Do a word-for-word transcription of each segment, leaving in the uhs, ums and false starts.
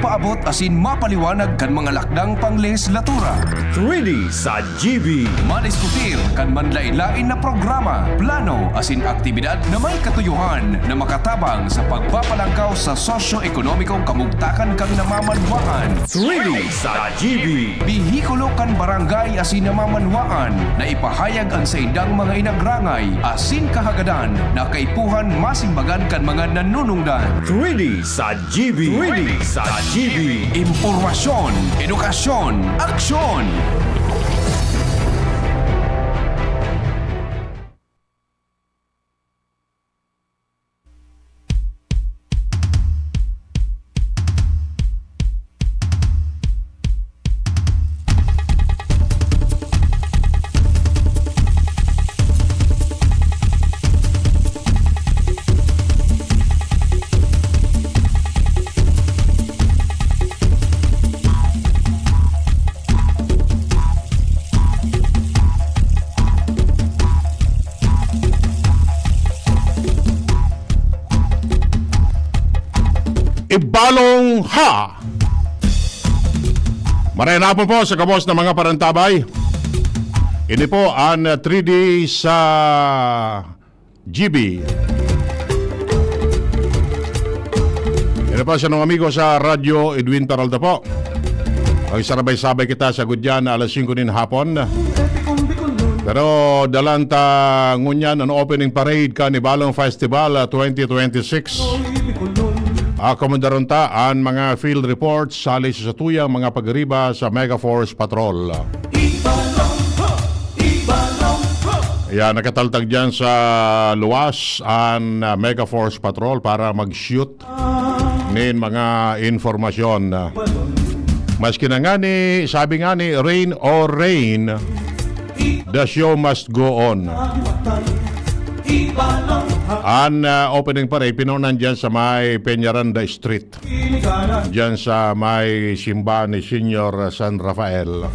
Abot asin mapaliwanag kan mga lakdang panglehislatura. Three D sa G B. Madiskutir kan manlain-lain na programa, plano asin aktibidad na may katuyohan na makatabang sa pagpapalangkaw sa sosyo-ekonomikong kamugtakan kan namamanwaan. Three D sa G B. Behikulo kan barangay asin namamanwaan na ipahayag an saindang mga inagrangay asin kahagadan na kaipuhan masimbagan kan mga nanunungdan. Three D sa G B. Three D sa G B. Impormasyon, edukasyon, aksyon. Ibalong ha! Maray na po sa gabos na mga parantabay. Ini po an three D sa G B. Yan na pa sa mga amigo sa Radyo Edwin Peralta po. Magsarabay-sabay kita sa gudyan na alas singko nin hapon. Pero dalan ta ngunyan an opening parade kan Ibalong Festival, ah, twenty twenty-six. Akomodaron ta an mga field reports hali sa satuyang mga pagriba sa Mega Force Patrol. Yan, nakataltag dyan sa luwas an, ah, Mega Force Patrol para mag-shoot nin mga informasyon. Maski na ngani, sabi ngani, rain or rain, the show must go on. An, ah, opening parade, pinaunan dyan sa may Peñaranda Street. Diyan sa may simbahan ni Señor San Rafael,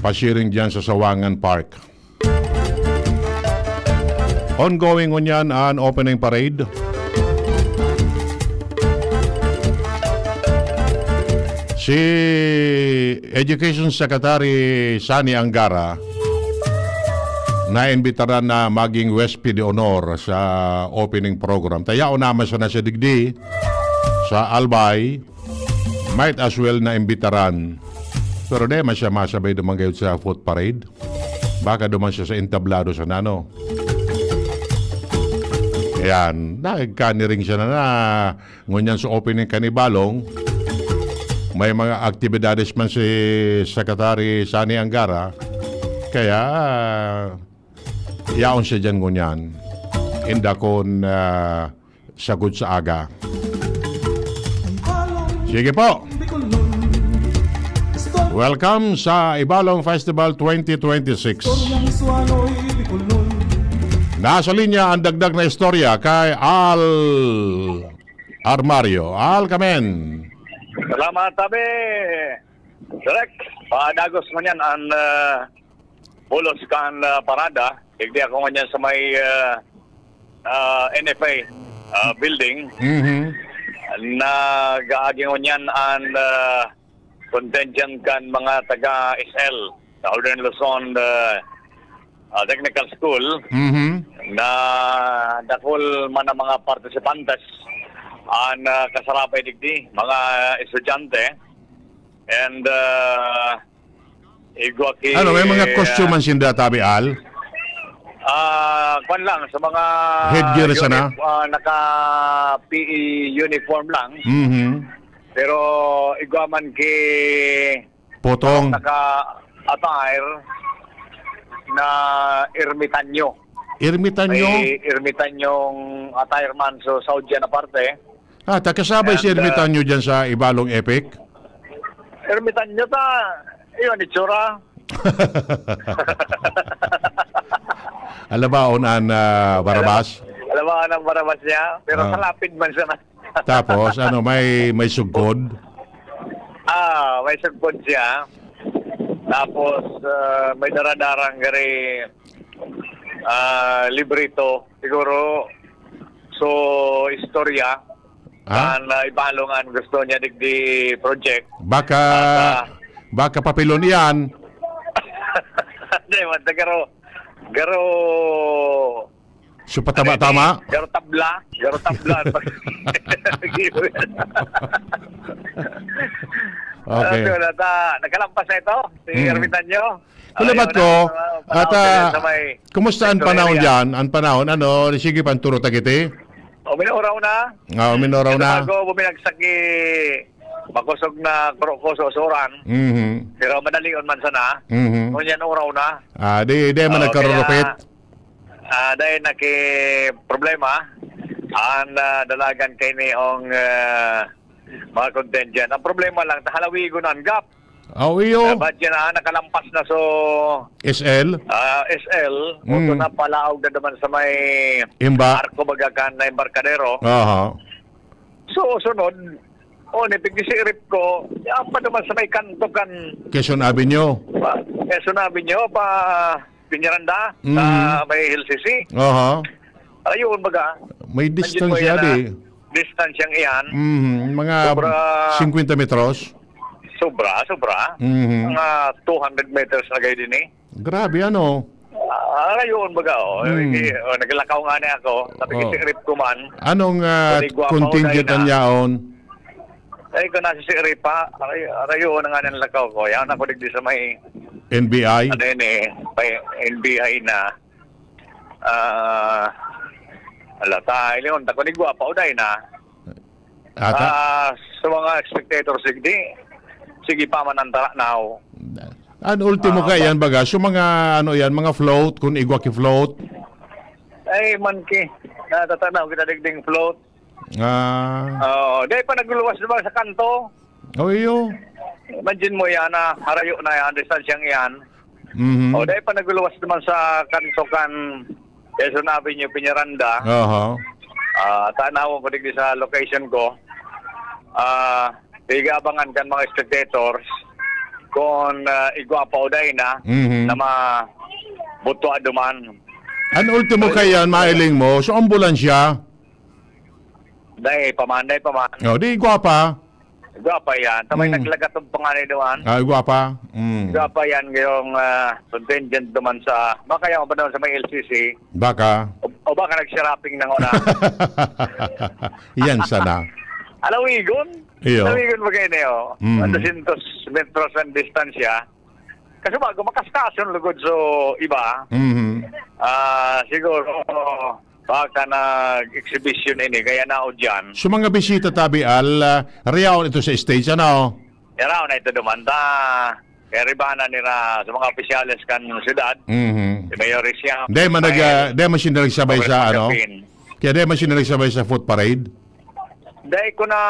pasiring diyan sa Sawangan Park. Ongoing ngunyan an opening parade. Si Education Secretary Sonny Angara naimbitaran na maging huwes de honor sa opening program. Ta yaon naman sana siya digdi sa Albay, might as well na imbitaran. Pero di man siya masabay duman gayod sa foot parade. Baka duman siya sa entablado sa nano. Ayan, nagkaniring siya na, na ngunyan sa opening kan Ibalong. May mga aktibidades man si Secretary Sonny Angara. Kaya, yaon siya dyan ngunyan. Inda kun, ah, sagod sa aga. Sige po. Welcome sa Ibalong Festival twenty twenty-six. Nasa linya ang dagdag na istorya kay Al Armario. Al, kamen. Salamat, tabi. Direk, padagos man yan ang, ah, bulos kan, ah, parada. Digdi ako ngunyan sa may, ah, ah, N F A, ah, building. Mhm. Nag-aagi ngunyan ang, ah, contingent kan mga taga S L, Northern Luzon, ah, ah, Technical School, Mhm. na dakul man ang mga partisipantes an, ah, kasarabay digdi, mga estudyante. And, ah, igwa ki, Ano, may mga ah, costume man sinda, tabi, Al? Ah, kwan lang, sa mga Headgear sana? Unif-, ah, naka P E uniform lang. Mhm. Pero igwa man ki Potong. Naka-attire na ermitanyo. Ermitanyo? May ermitanyong attire man sa Saudi na parte. Ah, ta kasabay si And, uh, Ermitanyo dyan sa Ibalong Epic? Ermitanyo ta, yun, itsura. Alabaon an, ah, Barabas? Alabaon ang Barabas niya, pero Ah. sa lapid man siya na. Tapos, ano, may, may sugkod? Ah, may sugkod siya. Tapos, ah, may daradarang gari, ah, librito. Siguro, so, istorya. Ha? Kan, ah, ibalong an gusto niya digdi project. Baka, At, ah, baka papilon iyan. Di man, ta garo, garo, So, patama-tama? Garo tabla, garo tabla. Okay. Ah, so, nata-, nakalampas na ito, si Hmm. Ermitanyo. Kulabat Ayun ko, na, mga at, panahon ah, din sa may kumusta ang sektor panahon area. Diyan? Ang panahon, ano, sige, panturo ta kiti? O, minuraw na. Ah, minuraw na. Bago buminagsak ni makosog na kuro-, kuso-suran. Mhm. Pero madalion man sana. Mhm. Ngunyan uraw na. Ah, di, di man Oo, nagkarurupit. Kaya, ah, dahil naki problema, ang, ah, dalagan kay niong, ah, mga contingent. Ang problema lang, tahalawigon ang gap. Aw, iyo. Ah, ba't yan, ah, nakalampas na so, S L? ah, S L, Mm. Uto na palaog na naman sa may Imba. Arko, baga kan na embarkadero. Aha. So, sunod, o, nipigdisirip ko, yan pa naman sa may kanto kan Quezon Avenue. pa, Quezon Avenue, pa Peñaranda, Mm. sa may L C C. Aha. Ayun, baga. May Imagine mo distansya, yan, di? ah. Distansyang iyan. Mhm, mga Sobra. Singkwenta metros. Sobra, sobra. Mhm. Mga two hundred meters na kayo din eh. Grabe, ano? Ah, ayun, baga, oh. Mm. Eh, oh, naglakaw nga na ako. Sabi ko, Oh. si Rip ko man. Anong, ah, Sabi, gwapo, contingent dahil na. Ang yaon? Ay, kung nasa si Rip, ha? Aray, aray, yun, ang nga ng lakaw ko. Yan ako digdi sa may N B I? Ano yun eh? May N B I na. Ah, ala, ta, iliyon, ta, kung igwa pa, uday na. Ata? Ah, sa mga spectators, sige, sige pa man ang taranaw. An ultimo Ah, ka ba- yan, baga? So, mga, ano yan, mga float, kung igwa ki float? Ay, man ki. Natatanaw kita digding float. Ah. Oo, dahil pa nagluwas naman sa kanto. Oh, iyo. Imagine mo yan, ah, harayo na yan, distansyang yan. Mhm. O, dahil pa nagluwas naman sa kanto kan Quezon Avenue, Peñaranda. Aha. Ah, tanawon ko digdi sa location ko. Ah, igabangan kan mga spectators kung, ah, igwa pa o dai na Mhm. na mabutwa duman. An ultimo So, kayan, yun. mailing mo, so ambulansya? Dai pa man, dai pa man. Oh, di igwa pa. Igwa pa yan. Tamay Mm. naglagatog pa nga ni duman. Ah, igwa pa. Mm. Igwa pa yan ngayong, ah, contingent duman sa, baka yan pa naman sa may L C C. Baka. O, o baka nagsirapping na nga na. Yan sana. Alawigon? Iyo. Alawigon ba kayo na yun? Mm. Dosyentos metros ang distansya. Kasi bago makaskason lugod so iba. Mhm. Ah, siguro, baka nag-exhibition ini, kaya nao dyan. So, mga bisita tabi, Al, ah, riyaon ito sa stage, ano? Riyaon na ito duman, ta. Kaya ribahan na nila sa mga opisyales kan syudad, Mhm. si Mayor Riciam, Dahil man nag-, Mayor ah, dahil man siya nagsabay sa, Congressman ano? Capin. Kaya dahil man siya nagsabay sa foot parade? Dahil ko na,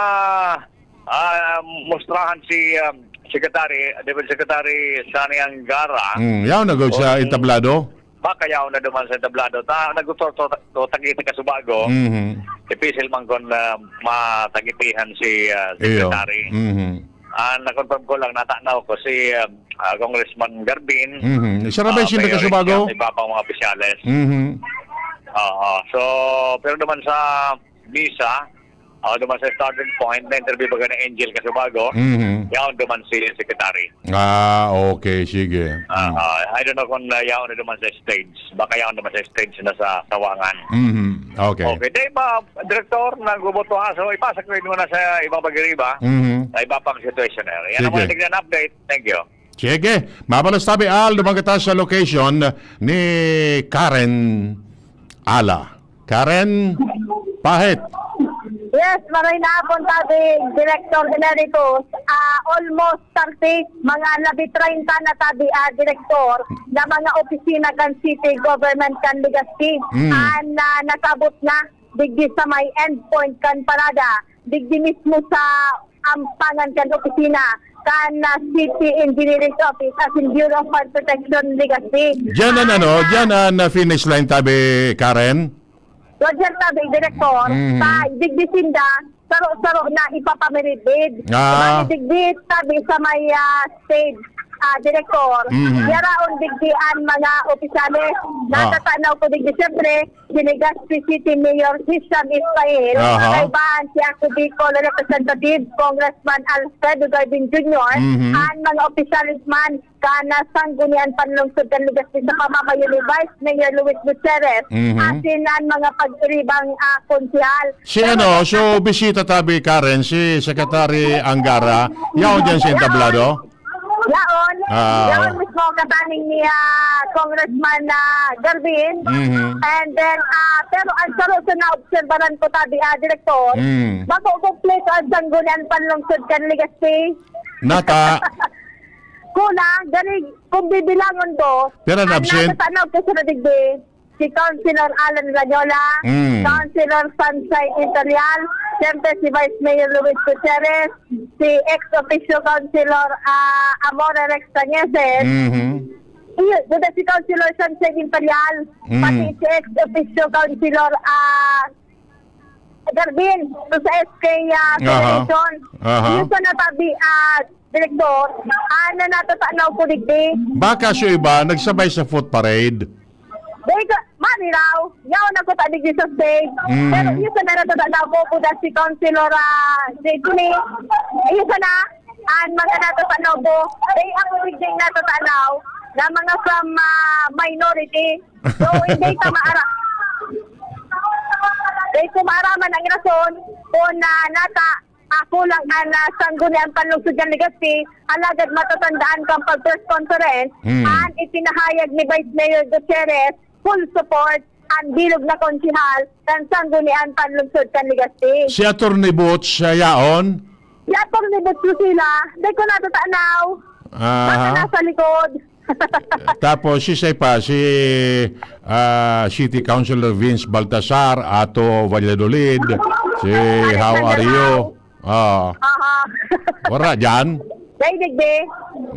ah, mustrahan si, um, Secretary, Deputy Secretary Sonny Angara. Mm, yaw na gud sa Kung entablado? Baka yaw na duman sa entablado. Ta, nagutorto, to, tagiti kasubago. Mhm. Ipisil man kon, ah, matagitihan si, ah, Iyo. Secretary. Mhm. Ah, na-confirm ko lang, natanaw ko si, ah, ah, Congressman Garbin. Mhm. Siya ra ba Ah, yung Mayor kasubago? Riciam, iba pang mga opisyales. Mhm. Oo. So, pero duman sa misa, o duman sa starting point, na-interview baga ni Angel Casubago, Mhm. yaon duman si Secretary. Ah, okay, sige. Ah, Mm. ah, I don't know kung, ah, yaon na duman sa stage. Baka yaon duman sa stage na sa Sawangan. Mhm. Okay. Okay. Di ba, Director, nagbubuto ha? So, ipasa ko yun muna sa ibang pagiriba, Mhm. sa iba pang situationer. Yan ang Sige. mga tignan update. Thank you. Sige, mabalos tabi, Al, duman kita sa location ni Karen Ala. Karen Pahit. Yes, maray na hapon, tabi, Director Emeritus. Ah, almost thirty, mga labi treinta na tabi, ah, Director, na mga opisina kan City Government kan Legazpi. Mm. Ah, na nasabot na digdi sa may endpoint kan parada, digdi mismo sa ampangan kan opisina kan, ah, City Engineering Office asin Bureau of Fire Protection Legazpi. Diyan ang Ah, ano, na diyan ang, ah, finish line, tabi, Karen? Roger, tabi, Direktor, Mhm. sa digdi sinda, saro-saro na ipapamiridid. Ah. Bali, digdi, tabi, sa may, ah, stage. ah, Direktor, Mhm. yaraon digdi an mga opisyales. Ah. Natatanaw ko digdi, siyempre, si Legazpi City Mayor Hisham Ismail, Aha. kaibahan si Ako Bicol Representative Congressman Alfredo Garbin Junior, Mhm. an mga opisyales man kan Sangguniang Panlungsod kan Legazpi sa pamamayo ni Vice Mayor Luis Gutierrez, Mhm. asin an mga pag-iribang, ah, konsehal. Si Pero ano, so bisita tabi, Karen, si Secretary Angara, yaon diyan sa entablado? Yaon. Ah. Yaon mismo kataning ni, ah, Congressman, ah, Garbin. Mhm. And then, ah, pero ang saro sa naobserbaran ko tabi, ah, Direktor, Mm. bako kumpleto ang Sangguniang Panlungsod kan Legazpi. Nata. Kulang, gani, kung bibilangon ko, Pira na ang absent? Nasa tanaw ko sa digdi, si Councilor Alan Rayola, Mm. Councilor Sansay Imperial, siyempre si Vice Mayor Luis Gutierrez, si ex-officio Councilor, ah, Amore Rex Tañeses, Mhm. iyo, duda si Councilor Sansay Imperial, Mm. pati si ex-officio Councilor, ah, Garbin, to sa S K, ah, Aha. Federation. Aha. Yung sa natabi, ah, Direktor, ah, na natatanaw ko digdi. Baka siya iba, nagsabay sa foot parade. Dahil ka, mariraw, yaon ako ta digdi sa stage. Mm. Pero yung sa natatanaw ko, kuda si Councilor, ah, J T, yung sa na, ang mga natatanaw ko, dahil ako digdi natatanaw, na mga from, ah, minority. So, hindi ka maara-, hindi ko maaraman ang rason kung na nata ako lang ang, ah, Sangguniang Panlungsod kan Legazpi, alagad matatandaan kang pag-press conference, Hmm. ang ipinahayag ni Vice Mayor Gutierrez, full support ang bilog na konsihal kan Sangguniang Panlungsod kan Legazpi. Si Attorney Boots, siya yaon? Si Attorney Boots Lucila, di ko natatanaw. Aha. Baka nasa likod. Tapos, si Sai pa, si, ah, City Councilor Vince Baltasar, Ato Valladolid, si How Are You? Ah. Aha. Wala dyan? Dai digdi.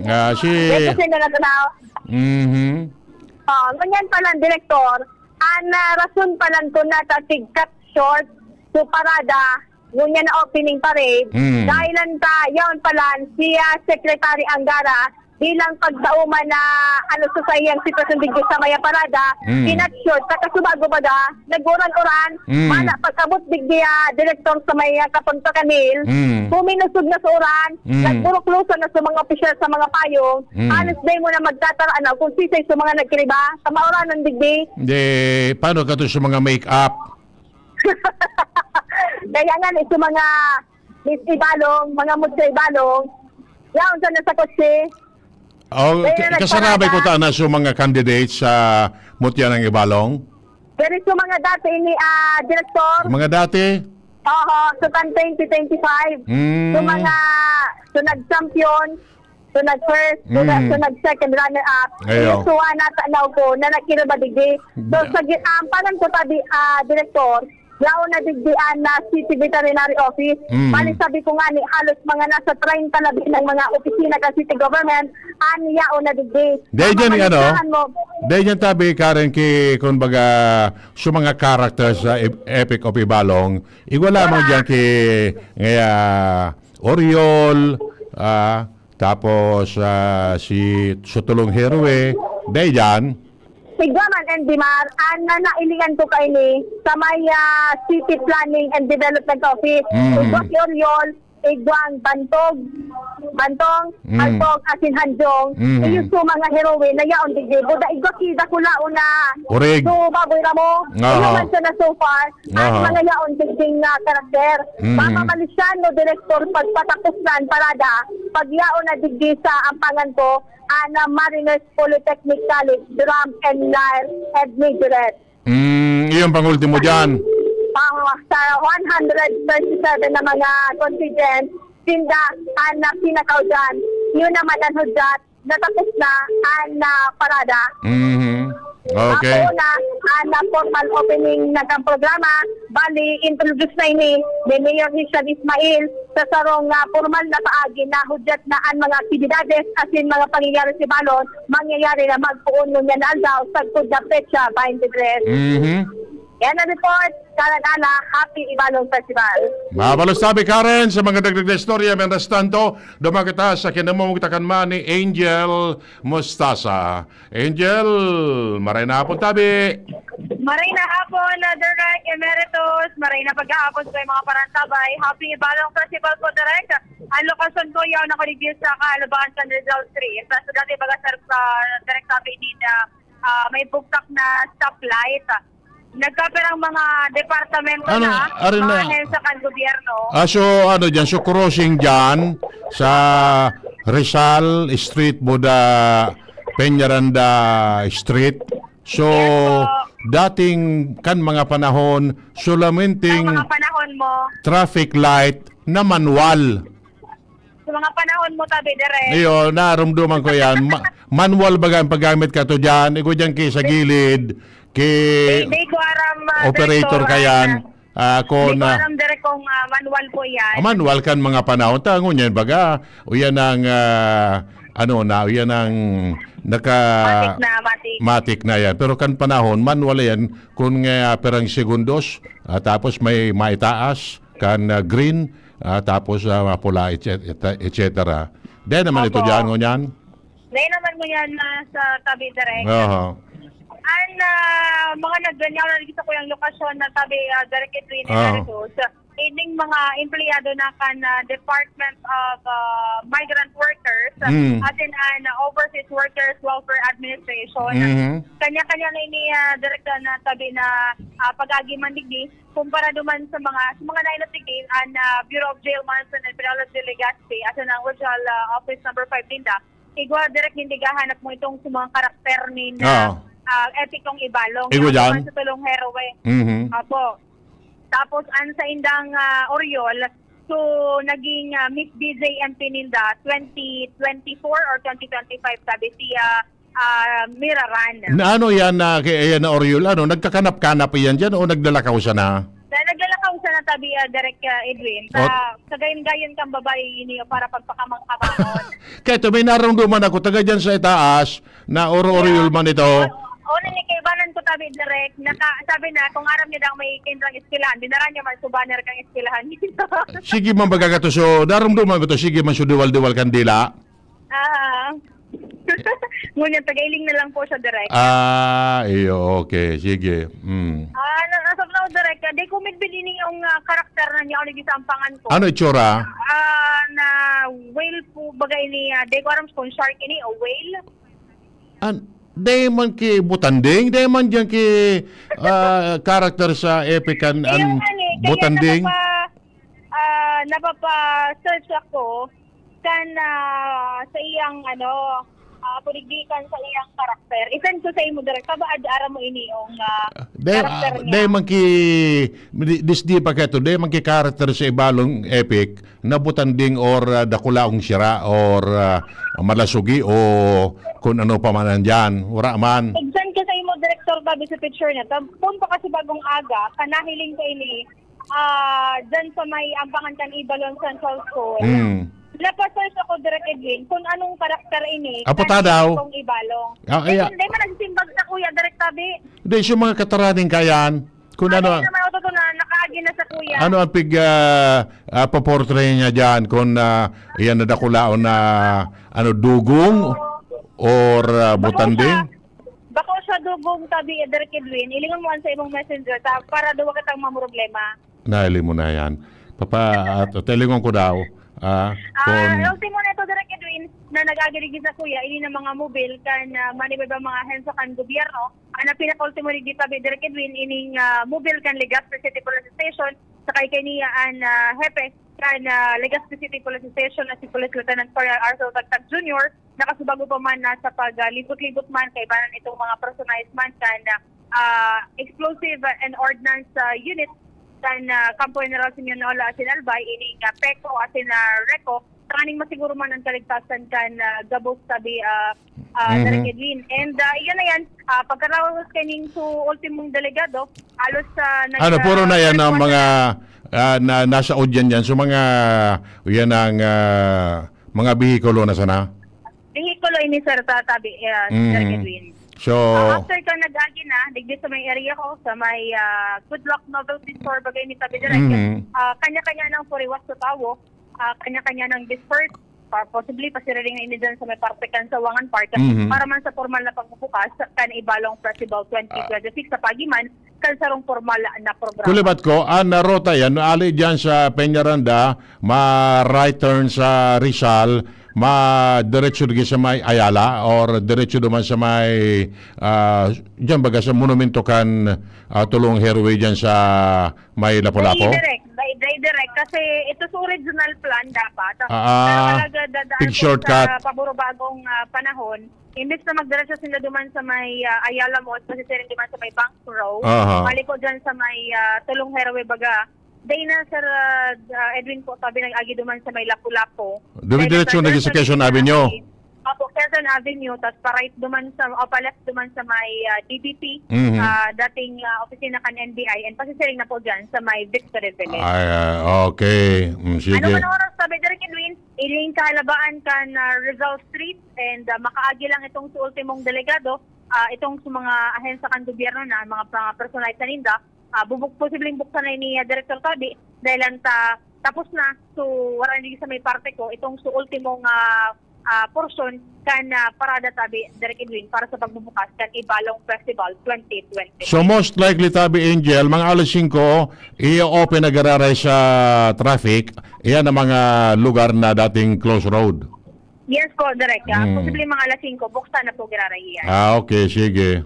Ah, si Dai kasi na natanaw. Mhm. Ah, ngunyan pala, Direktor, ang, ah, rason pala ko na ta tig-cut short, so parada, ngunyan na opening parade, Mm. dahil lang ta, yaon pala, si, ah, Secretary Angara, bilang pagtao man na, ano, sa saiyang sitwasyon digdi sa Maya Parada, Mm. kinatsyot, sa kasubago baga, nag-uran-uran, Mm. mana pag-abot digdi, ah, direktor sa Maya Kapagpakanil, Mm. huminusog na sa uran, Mm. nagburuklusan na sa mga opisyal sa mga payong, Mm. halos dai mo na magtataraan na kung sisay sa mga nagkiriba, sa mauranan digdi. Di, paano ka to sa mga make-up? Kaya nga, eh, sa mga Miss Ibalong, mga Mutya Ibalong, yaon sa nasa kotse. Oh, Kaya ka-, kasarabay ko nagparada. Ta na sa mga candidates sa Mutya ng Ibalong? Pero sa mga dati ini, ah, Direktor? Sa mga dati? Oo, sa tan twenty twenty-five. Mm. Sa mga, sa nag-champion, sa nag-first, sa, Mm. sa nag-second runner-up. Ayo. Yung suwa na tanaw ko na nagkirabadigi. So, Da- sa gi-, ah, ang pangan ko tabi, ah, Direktor, yaon na digdi an, ah, City Veterinary Office. Mm. Bali, sabi ko nga ni, halos mga nasa treinta na din ang mga opisina ka city government, an yaon na digdi. Dahil dyan, ano? Mamalistahan mo. Dahil dyan, tabi, Karen, ki, kumbaga, sa mga characters sa ep-, Epic of Ibalong, igwa lamang Wala. Dyan ki, ngaya, Oriol, ah, tapos, ah, si Sutulong Herwe, dahil dyan. Sigwa man, N D Mar, an na nailingan ko kaini sa may, ah, City Planning and Development Office. Mm. Igwa si Oriol, igwa ang Bantog, Bantong, Mm. Halpog, asin Hanjong. Mm. Iyo sa mga heroine na yaon digdi. Buda igwa si Dakulaon na Orig. So, Baboy Ramo. Aha. Iyo man siya na so far. Ang Aha. Mga yaon digding, ah, karakter. Mm. Mamamalisyan mo, Direktor, pagpatapos na ang parada, pagyaon na digdi sa ampangan ko, ana Mariners Polytechnic College, Drum and Lyre, Head Majorette. Mm, iyon pang ultimo dyan. Pang, sa one hundred thirty-seven na mga contingent, sinda, ana pinakaw dyan. Yun naman ang hudyat, natapos na ang, ah, parada. Mhm. Okay. Ako na, ang, ah, formal opening ng programa, bali, introduce na ini ni Mayor Hisham Ismail sa sarong, ah, formal na paagi na hudyat na ang mga aktibidades asin mga pangyayari sa Ibalon, mangyayari na magpoon ngunyan na aldaw, sagkod na petsa twenty-three. Mhm. Yan ang report. Kalagala, happy Ibalong Festival. Mabalos tabi, Karen, sa mga dagdag na istorya. Mientras tanto, duman kita sa kinamumugtakan man ni Angel Mostasa. Angel, maray na hapon tabi. Maray na hapon, uh, Direk Emeritus. Maray na paghahapon sa mga parantabay. Happy Ibalong Festival po, Direk. Ang lokasyon ko, yaon ako ni sa kahalubahan sa Rizal Street. Sa dati baga, sir, sa Direk, tabi ni na, ah, may bugtak na stoplight. Nagkapirang mga departamento Ano, na, arin mga na ahensya kan gobyerno. Ah, so, ano dyan? So, crossing dyan sa Rizal Street, Buda, Peñaranda Street. So, Yes po. dating kan mga panahon, Sa solamenting mga panahon mo, traffic light na manual. Sa mga panahon mo, tabi, Direk. Iyo, narumduman ko yan. Ma- manual baga ang paggamit ka to dyan. Igo dyan ki sa gilid, ki Di, di ko aram, ah, operator Direktor, ka yan. ah, Ah, di ko kung, ko ah, aram, Direk, kung, ah, manual po yan. ah, manual kan mga panahon. Tangon yan baga. O yan ang, ah, ano na, o yan ang naka Matik na, matik. matik na yan. Pero kan panahon, manual yan. Kung nga perang segundos, ah, tapos may maitaas, kan, ah, green, ah, tapos, ah, mapula, et cetera, et cetera. Dahil naman ito Opo. dyan, ngunyan. Dahil naman ngunyan na sa tabi, Direk. Aha. Ang, ah, mga nagganyaw na dito sa kuyang lokasyon na tabi, ah, Direk Edwin Ah. Emeritus, ining mga empleyado na kan, ah, Department of, ah, Migrant Workers, Mm. as in, ah, na Overseas Workers Welfare Administration. Mhm. Kanya-kanya na ini, ah, Direk, na tabi na, ah, pag-agi man digdi, kumpara duman sa mga, sa mga nainot digdi, ang, ah, Bureau of Jail, Manson and Penal Legazpi, as in ang Regional, ah, Office number five ninda, igwa, Direk, hindi gahanap mo itong sa mga karakter ni na, Oo. ah, epikong Ibalong. Igwa Yan dyan? naman sa Tulong Heroe. Mhm. Apo. Tapos, ang sa indang, ah, Oriol, so, naging, ah, Miss B J M P ninda, twenty twenty-four or twenty twenty-five, sabi si, ah, ah, Miraran. Na ano yan na, kaya yan na Oriol, ano, nagkakanap-kanap yan dyan o naglalakaw siya na? Na naglalakaw siya na tabi, ah, Direk, ah, Edwin. Sa, Ot- sa gayon-gayon kang babae ini para pagpakamangkamangon. Kaya ito, may naramdaman ako, taga dyan sa itaas, na Oro-Oriol man ito. O, o, ni kaibanan ko tabi, Direk, naka, sabi na, kung aram niya daw may kinrang eskwelahan, dinara niya man sa banner kang eskwelahan. Sige man, baga ka to, so, naramdaman ko to, sige man, so, duwal-duwal kandila. Ah. Ngunyan, tagailing na lang po siya, Direk. Ah, iyo, okay, sige. Mm. Ah, na, as of now, Direk, ah, di ko midbid ini yung, ah, karakter na niya, o naging sampangan ko. Ano itsura? Ah, na whale po, baga ini, ah, di ko aram kung shark ini o whale. An, di man ki butanding, di man diyan ki, ah, character sa epic an, Ayun an nga ni, kaya butanding. napapa-, ah, napapa-search ako kan, ah, sa iyang, ano, ah, puligdikan sa iyang karakter. I-send ko sa imo, Direk. Kabaad, aram mo ini, yung, ah, Di, karakter ah, niya. di man ki, di, dis-, di pa kato, di man ki character sa Ibalong epic. na butanding or, ah, dakulaong sira or, ah, malasugi o kun ano pa man nandyan. Wara man. Igsan ka sa imo, Direktor, tabi sa picture niya. Tab-, punto kasi bagong aga, kanahiling ko ini, ah, dyan sa may ampangan kan Ibalon Central School. Hmm. Napasearch ako, Direk Edwin, kung anong karakter ini, Apo ta daw. Kung Ibalong. Ah, Di, iya. Hindi man nagsisimbag sa kuya, Direk Tabi. Hindi, yung mga kataraning kayan, Kung ano, Ano naman ako to na nakaagi na sa kuya. ano ang pig, ah, ah, paportray niya diyan? Kung, ah, iyan na dakulaon na, ano, dugong or, ah, Bako butanding? siya, bako siya dugong tabi, Direk Edwin. Ilingon mo sa imong messenger ta, para duwa kitang mga problema. Nahiling mo na yan. Papa, at, at ilingon ko daw, ah, Ah, kung ultimo na ito, Direk Edwin, na nag-agi digdi sa kuya, ini na mga mobil kan, ah, man iba-iba mga ahensya kan gobyerno, An pinakaultimo ni Gitabi, Direk Edwin, ining, ah, mobil kan Legazpi City Police Station, sakay kaniya an, ah, hepe kan, ah, Legazpi City Police Station na si Police Lieutenant Colonel Arthur Tagtag Junior, nakasubago pa man na sa pag, ah, libot-libot man kaibanan itong mga personahe man kan, ah, Explosive and Ordnance, ah, Unit kan, ah, Kampo General Simeon Ola asin Albay, ining, ah, PECO asin, ah, RECO, tanganing masiguro man ang kaligtasan kan, ah, gabos tabi, ah, ah, Mhm. Direk Edwin. And, ah, iyan na yan, ah, pagkaraos kaning su ultimong delegado, halos, ah, nag-, Ano, puro na ah, yan ang report mga, na ah, na, nasa audience yan. So, mga, yan ang, ah, mga bihikulo na sana? Bihikulo ini, sir, tatabi, ah, Direk Mhm. Edwin. So, Ah, after ka nag-agi na, digdi sa may area ko, sa may, ah, Good Luck Novelty Store, bagay ni Tabi Direk. Mhm. Ah, kanya-kanya ng puriwas sa tawo, ah, kanya-kanya ng disperse, pa, possibly, pasiriring ini dyan sa may parte kan Sawangan Park, Mhm. para man sa formal na pagbubukas kan Ibalong Festival twenty twenty-six sa pagiman, kan sarong formal na programa. Kulibat ko, an ruta yan, ali dyan sa Peñaranda, ma-right turn sa Rizal, ma-diretso dyan sa may Ayala, or diretso duman sa may, ah, dyan baga sa monumento kan, ah, Tulong Highway dyan sa may Lapu-Lapu? Dai direct, dai, dai direct. Kasi ito sa original plan dapat. Ah, ah. Pero talaga dadaan Big po shortcut. Sa paborobagong, ah, panahon. Imbes na magdiretso sila duman sa may, ah, Ayala Mall, masisiring duman sa may Bank Road. Aha. Maliko dyan sa may, ah, Tulong Highway baga. Dai na, Sir, ah, ah, Edwin po, sabi nag-agi duman sa may Lapu-Lapu. Dumidiretso Dai na na sa sa Quezon Avenue. Opo, Quezon Avenue, tas pa-right duman sa, o pa-left duman sa may, ah, D B P, Mhm. ah, dating, ah, opisina kan N B I, and pasisiring na po dyan sa may Victory Village. Ay, ah, okay. Mm, sige. Ano man oras, sabi, Direk Edwin, iling kahalabaan kan, ah, Rizal Street, and, ah, makaagi lang itong sa ultimong delegado, ah, itong sa mga ahensya kan gobyerno na mga, mga personahe sa ninda, ah, bubuk-, posibleng buksan na ni, ah, Director Tabi, dahil ang ta-, tapos na. So, wala na sa may parte ko, itong sa ultimong, ah, ah, portion kan, ah, parada tabi, Direk Edwin, para sa pagbubukas kan Ibalong Festival twenty twenty. So, most likely, tabi, Angel, mga alas singko, i-open na giraray sa traffic. Iyan ang mga lugar na dating close road. Yes po, Direk. Ah, Hmm. posible mga alas singko, buksan na po giraray iyan. Ah, okay, sige.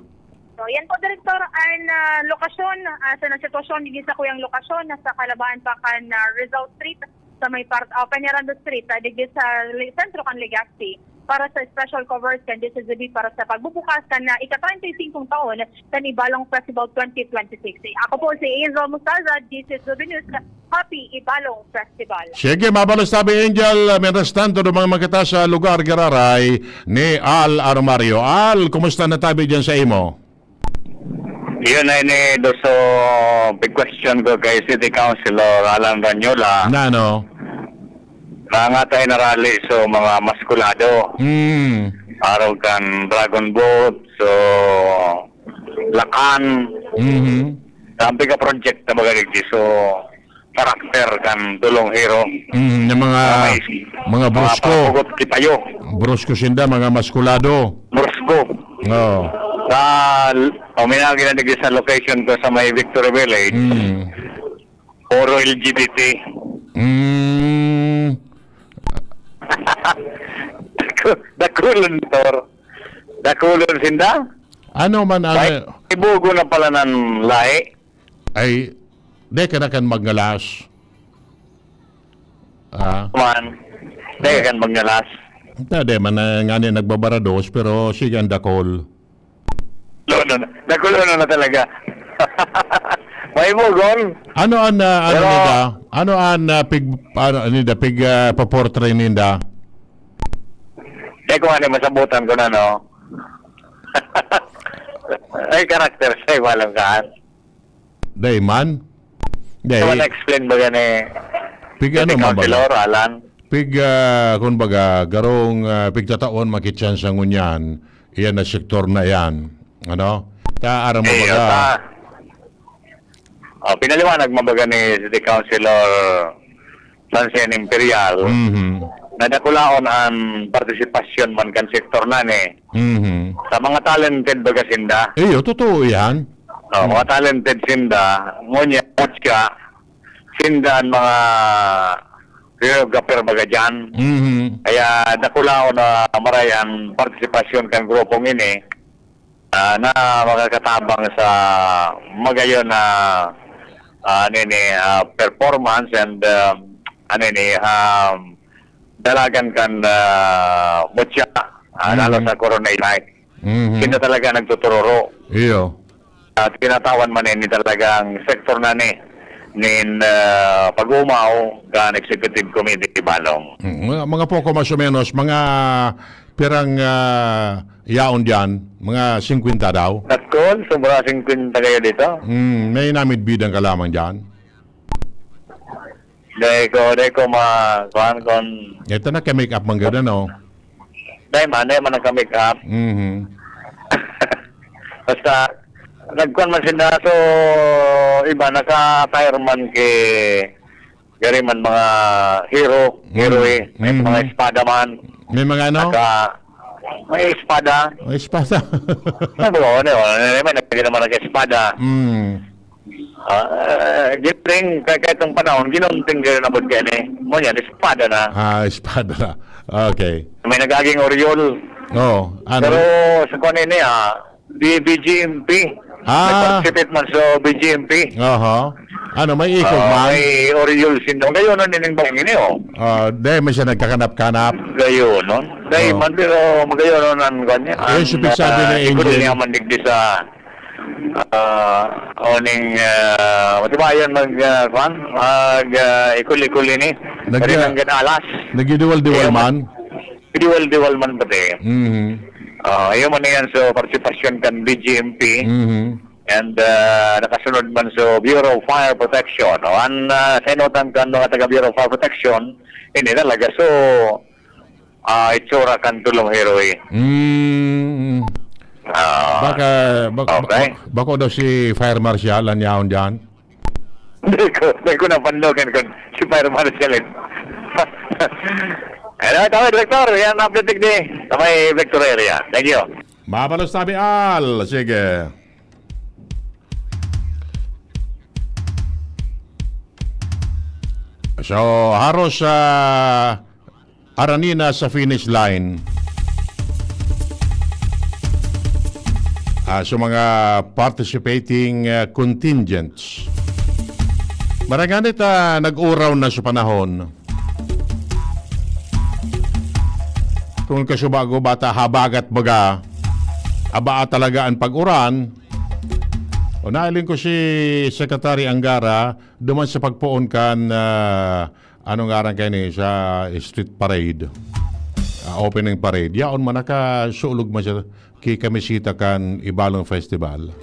So, yan po, Director, ang, ah, lokasyon, ah, sa sitwasyon digdi sa kuyang lokasyon, nasa kalabaan pa kan, ah, Rizal Street, sa may part, ah, Peñaranda Street, ah, digdi sa li-, sentro kan Legazpi, para sa special coverage kan D Z Z B para sa pagbubukas kan, ah, ika-treinta y cinco taon kan Ibalong Festival twenty twenty-six. Ako po si Angel Mustaza, D Z Z B News, Happy Ibalong Festival. Sige, mabalos tabi, Angel. Mientras tanto, dumang man kita sa lugar giraray ni Al Aromario. Al, kumusta na tabi dyan sa imo? Yun ay ni Doso, big question ko kay City Councilor Alan Ranyola. Na ano? Nangatay na rally so mga maskulado. Hmm. Araw kan Dragon Boat, so Lakan. Mhm. Sabi ka project na magaligdi. So, karakter kan Tulong Hero. Mm, yung mga, Mga mais. Mga mga brusko. Papugot kipayo. Brusko sinda, mga maskulado. Brusko. Oo. Sa, o, minagi na digdi sa location ko sa may Victory Village. Mm. Puro L G B T. Mm. Daku-, dakulon, Tor. Dakulon sinda? Ano man, ano? May, may bugo na pala ng lahi. Ay, di ka na kan magngalas. Ah. Man, di ka kan magngalas. Ta, di man na nga ni nagbabarados, pero sige ang dakol. Lolo na. Dakol lolo na talaga. May bugon. Ano ang, ah, ano Pero nida? Ano ang, ah, pig-, ano nida? Pig, ah, paportray ninda? Di ko nga ni masabutan ko na, no? Ay, karakter sa ibalang kaan. Day man? Day. So, na-explain ba gani? Pig ano City man ba? Councilor, Alan? Pig, ah, kumbaga, garong, ah, pigtataon makitsan sa ngunyan, iyan na sektor na yan. Ano? Ta, aram mo Eh, baga? Ata, oh, pinaliwanag mo baga ni City Councilor Francine Imperial, Mhm. na dakulaon ang partisipasyon man kan sektor na ni. Mhm. Sa mga talented baga sinda. Iyo, totoo yan. Oh, Mm. mga talented sinda. Ngunyan, siya, sinda ang mga choreographer baga dyan. Mhm. Kaya dakulaon na maray ang partisipasyon kan grupong ini, ah, na makakatabang sa magayon na, ah, ano ini, ah, performance and, ah, ano ini, um, dalagan kan, ah, mutya, ah, lalo Mhm. sa Coronation. Mhm. Sila talaga nagtutururo. Iyo. At tinatawan man ini talagang sektor na ni, nin, ah, pag-umaw kan Executive Committee, Balong. Mm, mga, mga poko mas o menos, mga pirang, ah, yaon diyan, mga singkwenta daw. Dakol, sobra singkwenta kayo dito. Mm, may namidbidan ka lamang diyan. Dai ko, dai ko ma-, kuhan kon Ito na, ka-make up man gud, ano? Dai man, dai man nagka-make up. Mhm. Basta, nagkuhan man sila, so, iba, naka-attire man ki, gari man mga hero, Mm. hero eh. May mga Mhm. espada man. May mga ano? Naka, may espada. May espada. Ano ba, ano, ano, ano, may nagpili naman ng espada. Mm. Ah, eh, ginunting, kaya, kaya itong panahon, ginunting kayo na ba't yan eh? Mo yan, espada na. Ah, espada na. Okay. May nagaging oryol. Oo, ano? Pero sa kuwan ini, ah, di B G M P. Ah. Nag-participate man sa B G M P. Aha. Ano, may ikog Ah, man? may oryol sindang. Gayon, ano, nining bangin eh, oh. Ah, dahil man siya nagkakanap-kanap. Gayon, no? Dahil Oh. man, pero magayon, no, ang kanya. Ayun, Ang, si Pixar ah, din na ikot Angel. niya man digdi sa, ah, oning, ah, matibayan mag, ah, kwan? Mag, ah, ikul-ikul ini. Nag- Rin ang ganalas. Nagdiduwal-duwal Ayun, man? Diwal-diwal man pati. Mhm. Ah, iyo man na yan, so, partisipasyon kan B G M P. Mhm. And, ah, nakasunod man so Bureau of Fire Protection. O, an, ah, sa inutan kan mga taga Bureau of Fire Protection, ini talaga, so, ah, itsura kan tulong heroe. Mm. Ah, Baka, bak-, okay. bak-, bako daw si Fire Marshal, an yaon dyan? Hindi ko, hindi ko napanlogan kung si Fire Marshal eh. Hello, tama, Director. Yan ang update digdi sa may Victoria area. Thank you. Mabalos tabi, Al. Sige. So, haros, ah, arani na sa finish line. Ah, sa mga participating, ah, contingents. Maray ngani ta nag-uraw na sa panahon. Kung kasubago, bata habagat baga, abaa talaga an pag-uran. O, nailing ko si Secretary Angara, duman sa pagpoon kan, ah, ano ngaran kaini, sa street parade, ah, opening parade. Yaon man, nakasulog man siya ki kamisita kan Ibalong Festival.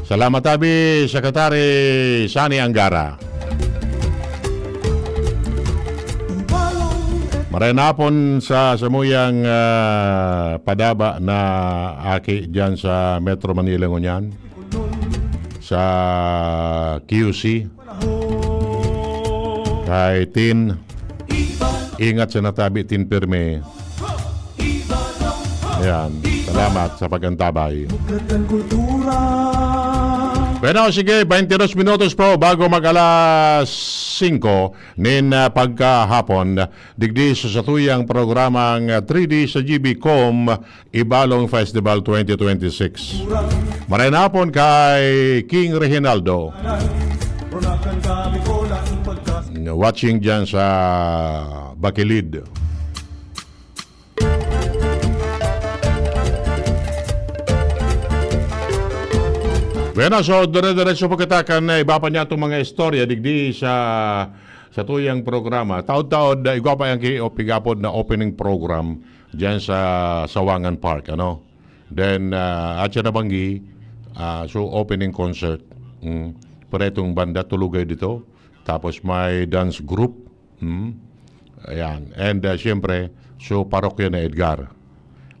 Salamat, abi, Secretary Sani Angara. Maray na hapon sa samuyang, ah, padaba na aki diyan sa Metro Manila ngunyan. Sa Q C. Kay Tin, ingat sa natabi, Tin Pirme. Ayan, salamat sa pag-antabay. Bueno, sige, twenty-two minutos po bago mag-alas singko nin, ah, pagkahapon. Digdi sa satuyang programang, ah, three D sa G B Com, Ibalong Festival twenty twenty-six. Maray na hapon kay King Reginaldo. Watching dyan sa Bakilid. Bueno, so dire-diretso po kita kan, eh, iba pa niya itong mga istorya digdi sa, sa tuyang programa. Taod-taod, ah, igwa pa yang ki-, o pigapod na opening program diyan sa Sawangan Park, ano? Then, ah, at siya nabanggi, ah, so opening concert. Mm. Pero itong banda, tulugay dito. Tapos may dance group. Mm. Ayan. And, ah, siyempre, so parokya na Edgar.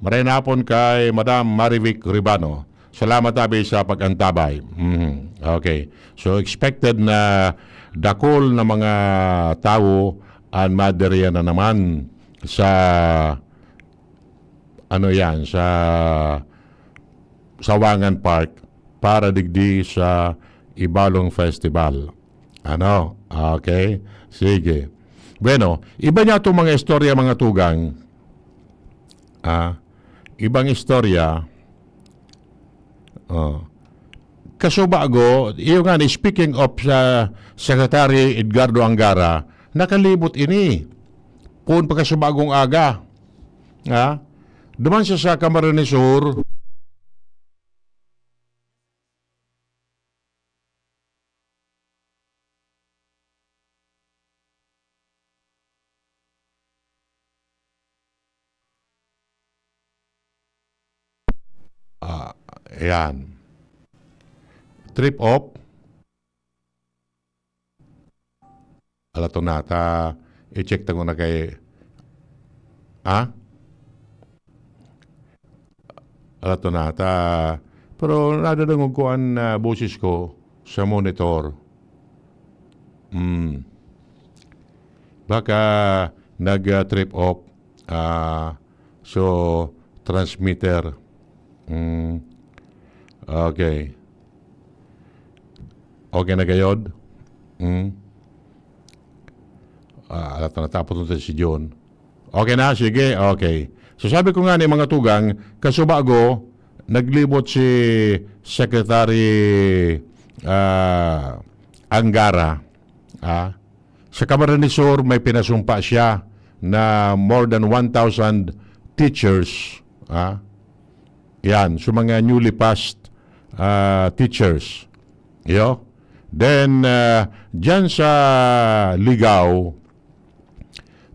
Maray na hapon kay Madam Marivic Ribano. Salamat, abi, sa pag-antabay. Mhm. Okay. So, expected na dakul na mga tawo an madiriyan na naman sa, ano yan, sa Sawangan Park para digdi sa Ibalong Festival. Ano? Okay. Sige. Bueno, iba niya itong mga istorya, mga tugang. Ah, ibang istorya. Oh. Kasubago, iyo nga ni, speaking of sa Secretary Edgardo Angara, nakalibot ini. Poon pa kasubagong aga. Ha? Duman siya sa Camarines Sur. Ah, ayan. Trip op. Ala, to na, ta, i-check ta nguna kay, ha? Alato na, ta, pero nadadangog ko an, ah, boses ko sa monitor. Hmm. Baka nag, ah, trip off. Ah, so, transmitter. Hmm. Okay. Okay na gayod? Hmm? Ah, alat na natapos na si John. Okay na? Sige, okay. So, sabi ko nga ni mga tugang, kasubago, naglibot si Secretary, ah, Angara, ah, sa Camarines Sur, may pinasumpa siya na more than one thousand teachers, ah, yan, so mga newly passed, ah, teachers. Yo? Then, ah, dyan sa Ligao,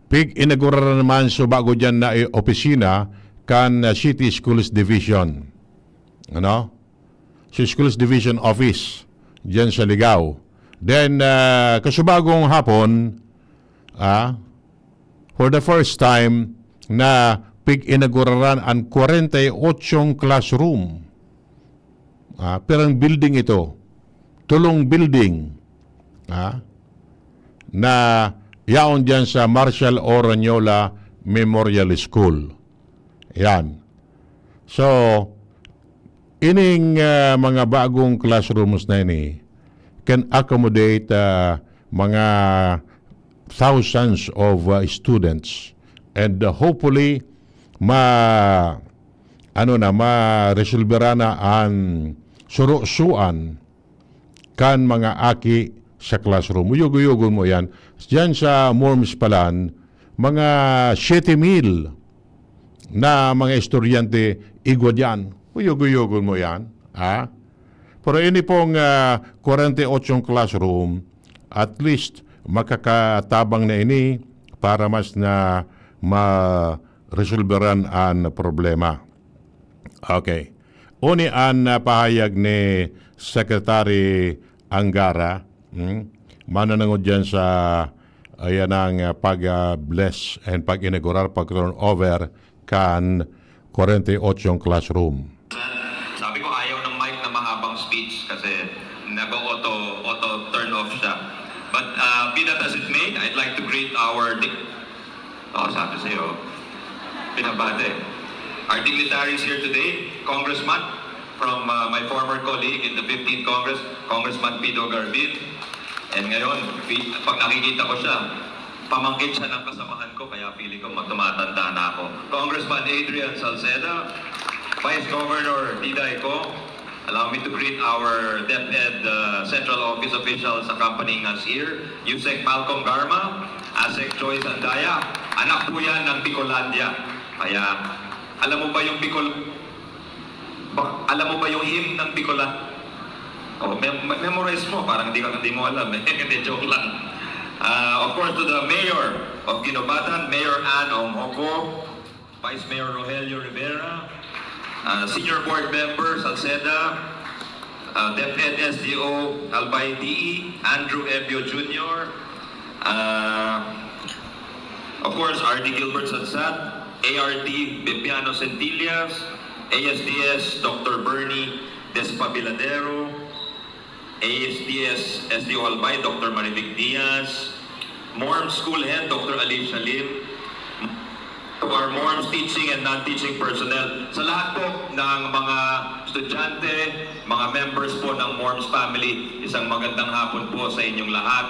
pig-inagura na naman so bago dyan na i-, opisina kan, ah, City Schools Division. Ano? So, Schools Division Office dyan sa Ligao. Then, ah, kasubagong hapon, ah, for the first time na pig-inaguraran an kwarenta y ochong classroom. Ah, pirang building ito. Tulong building. Ah, na yaon dyan sa Marshal Oroniola Memorial School. Yan. So, ining, ah, mga bagong classrooms na ini can accommodate, ah, mga thousands of, ah, students. And, ah, hopefully, ma-, ano na, maresolbera na an surusuan kan mga aki sa classroom. Uyog-uyogon mo yan. Diyan sa Morms Palan, mga siyete mil na mga estudyante igwa diyan. Uyog-uyogon mo yan. Ha? Pero ini pong, ah, kwarenta y ochong classroom, at least makakatabang na ini para mas na maresolberan an problema. Okay. Uni an, ah, pahayag ni Secretary Angara, hmm? Mananangod diyan sa, ayan ang, ah, pag, ah, bless and pag-inaugurar, pag-turn over kan kwarenta y ochong classroom. Sabi ko, ayaw ng mic na mahabang speech kasi nag-auto, auto turn off siya. But, uh, be that as it may, I'd like to greet our di-, oh, sabi sa'yo, pinabate. Our dignitaries here today, Congressman from, uh, my former colleague in the fifteenth Congress, Congressman Pido Garbin. And ngayon, pi-, pag nakikita ko siya, pamangkin siya ng kasamahan ko, kaya feeling ko mag-, tumatanda na ako. Congressman Adrian Salceda, Vice Governor Diday Cong, allow me to greet our DepEd, uh, Central Office officials accompanying us here, Usec Malcolm Garma, Asec Joyce Andaya, anak po yan ng Bicolandia. Kaya, alam mo ba yung Bicol-, ba, alam mo ba yung hymn ng Bicolan-, oh, mem-, me-, memorize mo, parang di ka, di mo alam eh. Hindi, joke lang. Ah, of course, to the mayor of Guinobatan, Mayor Ann Ong Hoco, Vice Mayor Rogelio Rivera, ah, Senior Board Member Salceda, ah, DepEd S D O Albay D E, Andrew Ebio Junior, ah, of course, R D Gilbert Sadsad, A R D Bibiano Centillas, A S D S Doctor Bernie Despabiladero, A S D S S D O Albay, Doctor Marivic Diaz, Morm School Head, Doctor Alicia Lim, to our Morms teaching and non-teaching personnel. Sa lahat po ng mga estudyante, mga members po ng Morms family, isang magandang hapon po sa inyong lahat.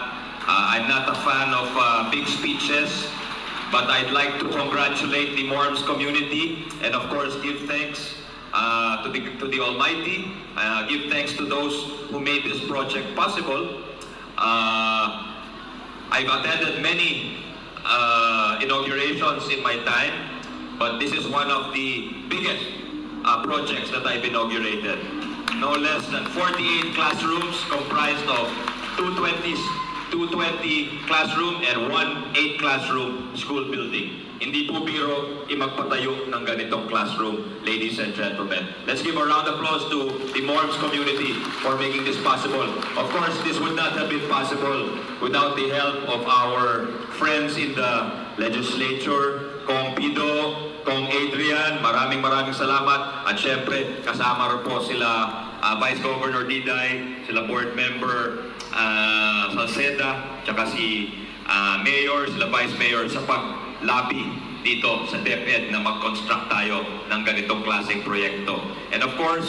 Ah, I'm not a fan of, ah, big speeches, but I'd like to congratulate the Morms community and, of course, give thanks, uh, to the, to the Almighty. Uh, give thanks to those who made this project possible. Uh, I've attended many, uh, inaugurations in my time, but this is one of the biggest, uh, projects that I've inaugurated. No less than forty-eight classrooms comprised of two twenty, two twenty classroom and one eight classroom school building. Hindi po biro yung magpatayo ng ganitong classroom, ladies and gentlemen. Let's give a round of applause to the Morms community for making this possible. Of course, this would not have been possible without the help of our friends in the legislature, Cong Pido, Cong Adrian, Maraming maraming salamat. At syempre, kasama rin po sila, ah, Vice Governor Diday, sila Board Member, ah, Salceda, tsaka si, ah, Mayor, sila Vice Mayor sa pag-lobby dito sa DepEd na mag-construct tayo ng ganitong klaseng proyekto. And of course,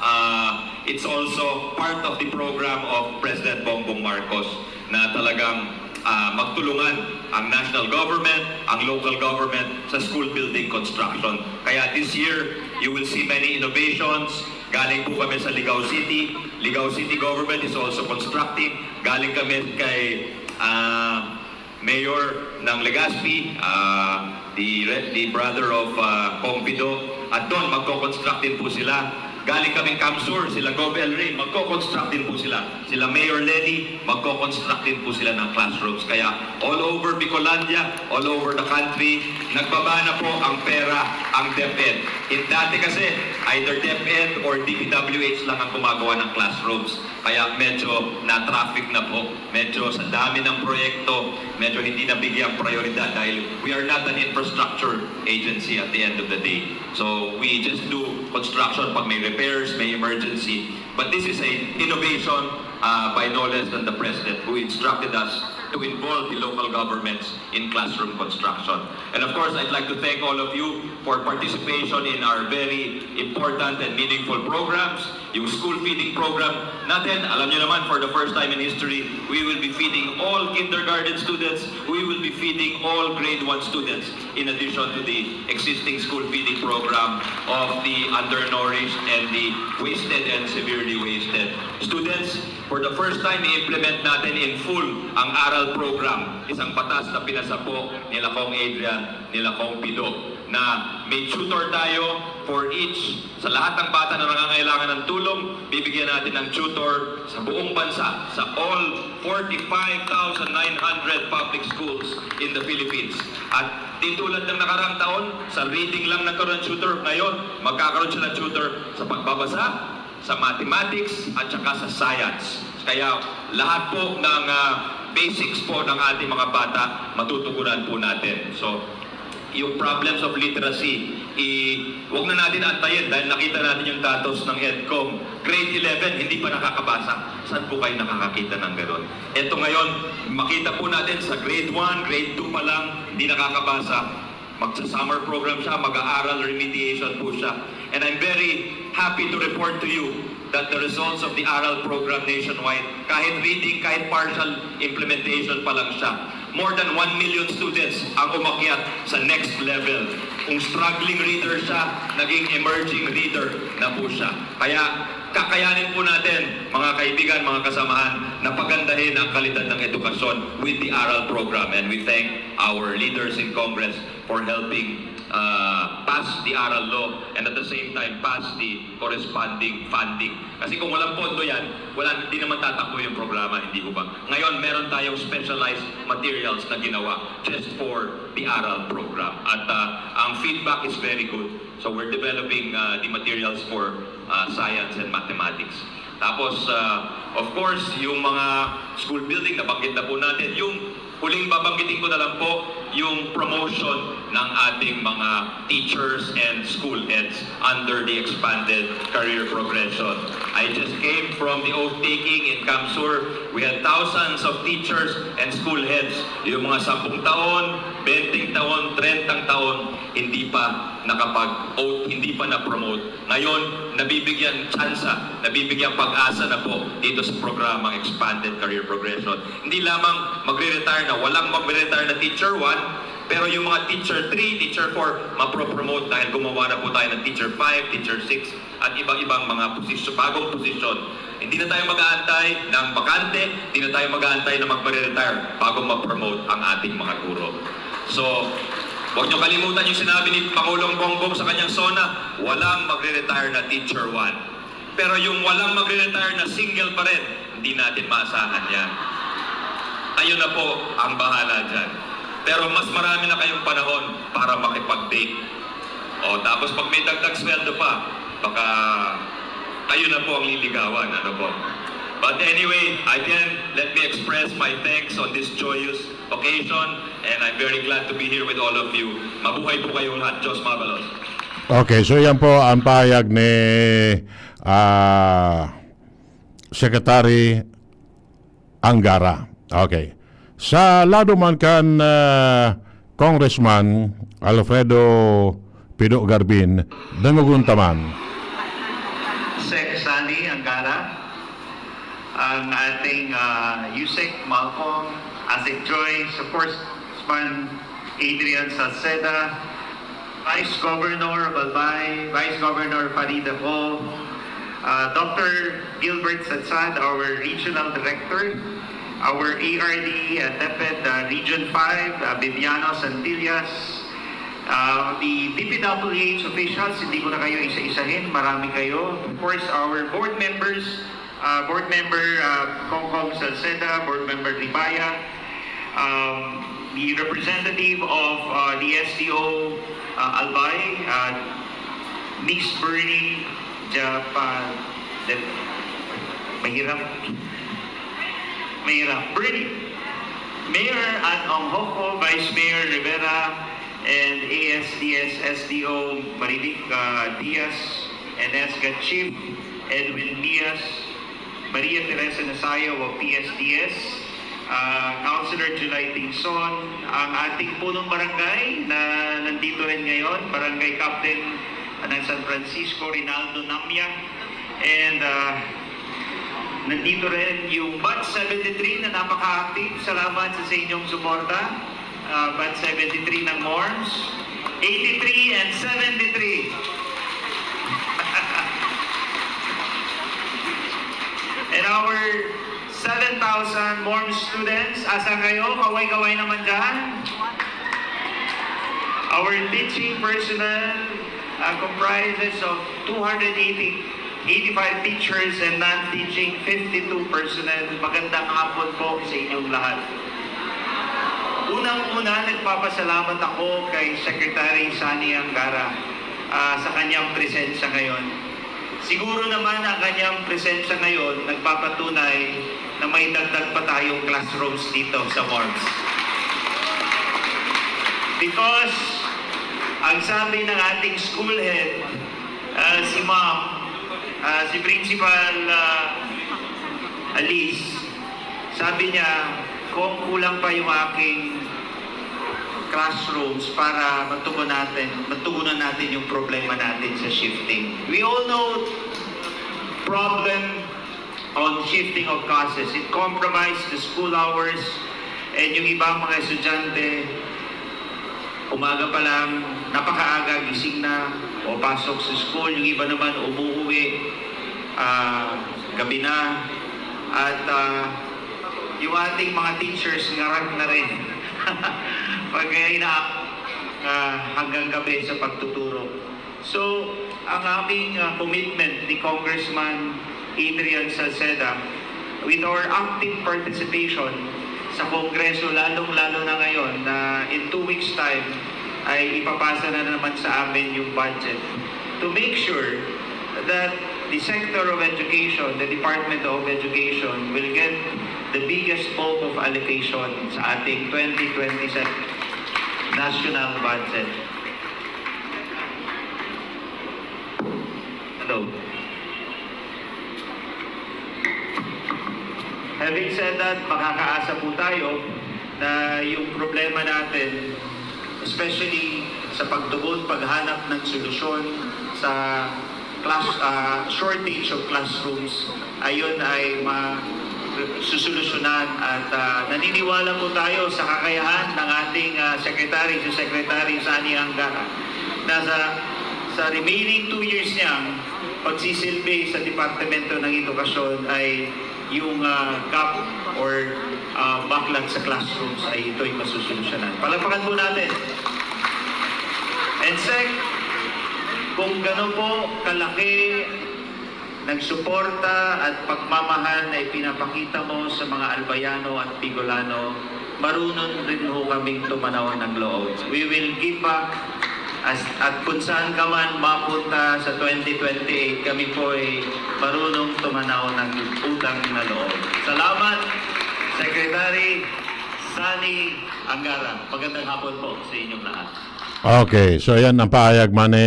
ah, it's also part of the program of President Bongbong Marcos na talagang, ah, magtulungan ang national government, ang local government sa school building construction. Kaya this year, you will see many innovations. Galing po kami sa Ligao City. Ligao City government is also constructing. Galing kami kay, ah, Mayor ng Legazpi, ah, the re-, the brother of, ah, Cong Pido. At doon, magko-construct din po sila. Galing kaming CamSur, sila Gov El Rey, magko-construct din po sila. Sila Mayor Lely, magko-construct din po sila ng classrooms. Kaya all over Bicolandia, all over the country, nagbaba na po ang pera, ang DepEd. In dati kasi, either DepEd or DPWH lang ang gumagawa ng classrooms. Kaya medyo na-traffic na po. Medyo sa dami ng proyekto, medyo hindi nabigyang prioridad dahil we are not an infrastructure agency at the end of the day. So we just do construction pag may repairs, may emergency. But this is a innovation, uh, by no less than the President, who instructed us to involve the local governments in classroom construction. And of course, I'd like to thank all of you for participation in our very important and meaningful programs. Yung school feeding program natin, alam nyo naman, for the first time in history, we will be feeding all kindergarten students, we will be feeding all grade one students, in addition to the existing school feeding program of the undernourished and the wasted and severely wasted students. For the first time, i-implement natin in full ang aral program, isang batas na pinasa po nila Cong Adrian, nila Cong Pido, na may tutor tayo for each. Sa lahat ng bata na nangangailangan ng tulong, bibigyan natin ng tutor sa buong bansa, sa all forty-five thousand nine hundred public schools in the Philippines. At di tulad ng nakaraang taon, sa reading lang nagkaroon ng tutor, ngayon, magkakaroon siya ng tutor sa pagbabasa, sa mathematics, at saka sa science. Kaya lahat po ng, ah, basics po ng ating mga bata, matutugunan po natin. So, yung problems of literacy, i-, wag na natin antayin dahil nakita natin yung datos ng EDCOM. Grade eleven, hindi pa nakakabasa. Saan po kayo nakakakita ng ganun? Eto ngayon, makita po natin sa grade one, grade two pa lang, hindi nakakabasa. Magsa-summer program siya, mag-aaral, remediation po siya. And I'm very happy to report to you that the results of the aral program nationwide, kahit reading, kahit partial implementation pa lang siya, more than one million students ang umakyat sa next level. Kung struggling reader siya, naging emerging reader na po siya. Kaya kakayanin po natin, mga kaibigan, mga kasamahan, na pagandahin ang kalidad ng edukasyon with the aral program. And we thank our leaders in Congress for helping, uh, pass the aral law and at the same time pass the corresponding funding. Kasi kung walang pondo yan, wala, di naman tatakbo yung programa, hindi ho ba? Ngayon, meron tayong specialized materials na ginawa just for the aral program. At, uh, ang feedback is very good. So we're developing, uh, the materials for, uh, science and mathematics. Tapos, uh, of course, yung mga school building, nabanggit na po natin. Yung huling babanggitin ko na lang po, yung promotion ng ating mga teachers and school heads under the expanded career progression. I just came from the oath-taking in CamSur. We had thousands of teachers and school heads. Yung mga sampung taon, benteng taon, trentang taon, hindi pa nakapag-oath, hindi pa na-promote. Ngayon, nabibigyan tsansa, nabibigyan pag-asa na po dito sa programang Expanded Career Progression. Hindi lamang magre-retire na, walang magre-retire na teacher one, pero yung mga teacher three, teacher four, mapro-promote dahil gumawa na po tayo ng teacher five, teacher six, at iba-ibang mga posisyon, bagong posisyon. Hindi na tayo mag-aantay ng bakante, hindi na tayo mag-aantay na magre-retire bago ma-promote ang ating mga guro. So, huwag niyo kalimutan yung sinabi ni Pangulong Bongbong sa kanyang SONA, walang magre-retire na teacher one. Pero yung walang magre-retire na single pa rin, hindi natin maasahan yan. Kayo na po ang bahala dyan. Pero mas marami na kayong panahon para makipag-date. O, tapos pag may dagdag sweldo pa, baka kayo na po ang liligawan, ano po? But anyway, again, let me express my thanks on this joyous occasion, and I'm very glad to be here with all of you. Mabuhay po kayong lahat. Diyos mabalos. Okay, so yan po ang pahayag ni, ah, Secretary Angara. Okay. Sa lado man kan, ah, Congressman Alfredo Pido Garbin, dangogon ta man. Sec Sani Angara, ang ating, ah, Usec Malcolm, Asik Joy, sa Congressman Adrian Salceda, Vice Governor Balbay, Vice Governor Farida Ho, uh, Doctor Gilbert Sadsad, our Regional Director, our A R D, uh, DepEd, uh, Region five, uh, Bibiano Santillas, uh, the D P W H officials, hindi ko na kayo isa-isahin, marami kayo. Of course, our board members, uh, Board Member, uh, Congcong Salceda, Board Member Ribaya, um, the representative of, uh, the S D O, uh, Albay, uh, Miss Bernie Japan, mahirap, mahirap, Bernie, Mayor Ann Ong Joco, Vice Mayor Rivera, and A S D S S D O Marivic, uh, Diaz, and S G A T Chief Edwin Diaz, Maria Teresa Nasayaw of P S D S, ah, Councilor July Tingson, ang ating punong barangay na nandito rin ngayon, Barangay Captain ng San Francisco, Rinaldo Namya, and, ah, nandito rin yung Batch seventy-three na napaka-active. Salamat sa, sa inyong suporta. Ah, Batch seventy-three ng MORMS, eighty-three and seventy-three. And our seven thousand MORMS students, asan kayo? Kaway-kaway naman dyan. Our teaching personnel, uh, comprises of two hundred eighty, eighty-five teachers and non-teaching fifty-two personnel. Magandang hapon po sa inyong lahat. Unang-una, nagpapasalamat ako kay Secretary Sani Angara, ah, sa kanyang presensya ngayon. Siguro naman ang kanyang presensya ngayon nagpapatunay na may dagdag pa tayong classrooms dito sa MORMS. Because ang sabi ng ating school head, ah, si Ma'am, ah, si Principal, ah, Alice, sabi niya, "Kung kulang pa yung aking classrooms para matugon natin, matugunan natin yung problema natin sa shifting." We all know problem on shifting of classes. It compromised the school hours, and yung ibang mga estudyante, umaga pa lang, napakaaga gising na o pasok sa school. Yung iba naman umuuwi, ah, gabi na. At, ah, yung ating mga teachers, ngarak na rin. Pag ina-, ah, hanggang gabi sa pagtuturo. So, ang aming, ah, commitment ni Congressman Adrian Salceda, with our active participation sa Kongreso, lalong-lalo na ngayon na in two weeks' time ay ipapasa na naman sa amin yung budget, to make sure that the sector of education, the Department of Education, will get the biggest bulk of allocation sa ating twenty twenty-seven national budget. Hello. Having said that, makakaasa po tayo na yung problema natin, especially sa pagtugon, paghanap ng solusyon sa class, ah, shortage of classrooms, ayun ay ma-, susolusyonan at, ah, naniniwala po tayo sa kakayahan ng ating, ah, secretary, si Secretary Sani Angara, na sa, sa remaining two years niyang pagsisilbi sa Departamento ng Edukasyon ay yung, ah, gap or, ah, backlog sa classrooms ay ito'y masusolusyonan. Palakpakan po natin. And Sec, kung gano'n po kalaki nagsuporta at pagmamahal na ipinapakita mo sa mga Albayano at Bicolano, marunong rin ho kaming tumanaw ng loob. We will give back as, at kung saan ka man mapunta sa twenty twenty-eight, kami po ay marunong tumanaw ng utang na loob. Salamat, Secretary Sani Angara. Magandang hapon po sa inyong lahat. Okay, so yan ang pahayag man ni,